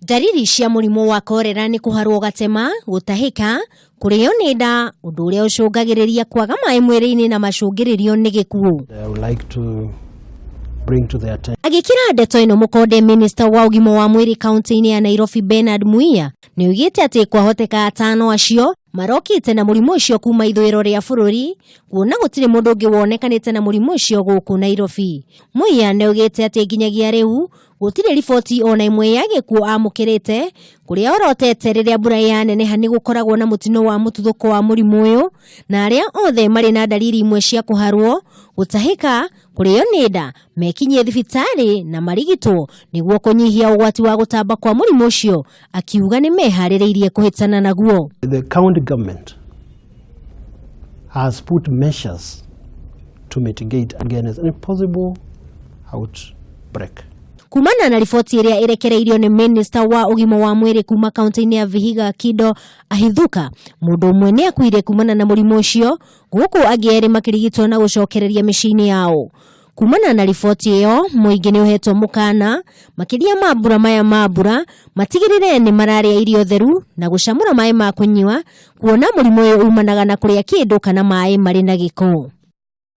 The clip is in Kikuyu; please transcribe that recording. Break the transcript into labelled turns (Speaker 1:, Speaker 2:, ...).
Speaker 1: Ndariri cia mũrimũ wa korera nĩ kũharwo gatema, gũtahĩka, kũrĩo nĩ nda, ũndũ ũrĩa ũcũngagĩrĩria kwaga maĩ mwĩrĩ-inĩ na macũngĩrĩrio nĩ gĩkuũ.
Speaker 2: I would like to bring to the attention
Speaker 1: Agĩkĩra ndeto ĩno mũkonde, minista wa ũgima wa mwĩrĩ kaunti-inĩ ya Nairobi Bernard Muia nĩ oigĩte atĩ kwahoteka atano acio marokĩte na mũrimũ ũcio kuma ithũĩro rĩa bũrũri, kuona gũtirĩ mũndũ ũngĩ wonekanĩte na mũrimũ ũcio gũkũ Nairobi. Muia nĩ oigĩte atĩ nginyagia rĩu gũtirĩ riboti ona ĩmwe ya gĩkuũ amũkĩrĩte, kũrĩa orotete rĩrĩa mbura yaneneha nĩ gũkoragwo na mũtino wa mũtuthũko wa mũrimũ ũyũ, na arĩa othe marĩ na ndariri imwe cia kũharwo, gũtahĩka, kũrĩo nĩ nda mekinyie thibitarĩ na marigitwo nĩguo kũnyihia ũgwati wa gũtamba kwa mũrimũ ũcio, akiuga nĩ meharĩrĩirie kũhĩtana naguo.
Speaker 2: The county government has put measures to mitigate against any possible outbreak.
Speaker 1: Kumana na riboti ĩrĩa ĩrekereirio nĩ minista wa ũgima wa mwĩrĩ kuma kaunti-inĩ ya Vihiga Kido Ahithuka, mũndũ ũmwe nĩ akuire kumana na mũrimũ ũcio, gũkũ angĩ erĩ makĩrigitwo na gũcokereria mĩciĩ-inĩ yao. Kumana na riboti ĩyo, mũingĩ nĩ ũhetwo mũkana makĩria ma mbura maya ma mbura matigĩrĩre nĩ mararĩa irio theru na gũcamũra maĩ ma kũnyua, kuona mũrimũ ũyũ umanaga na kũrĩa kĩndũ kana maĩ marĩ na gĩko.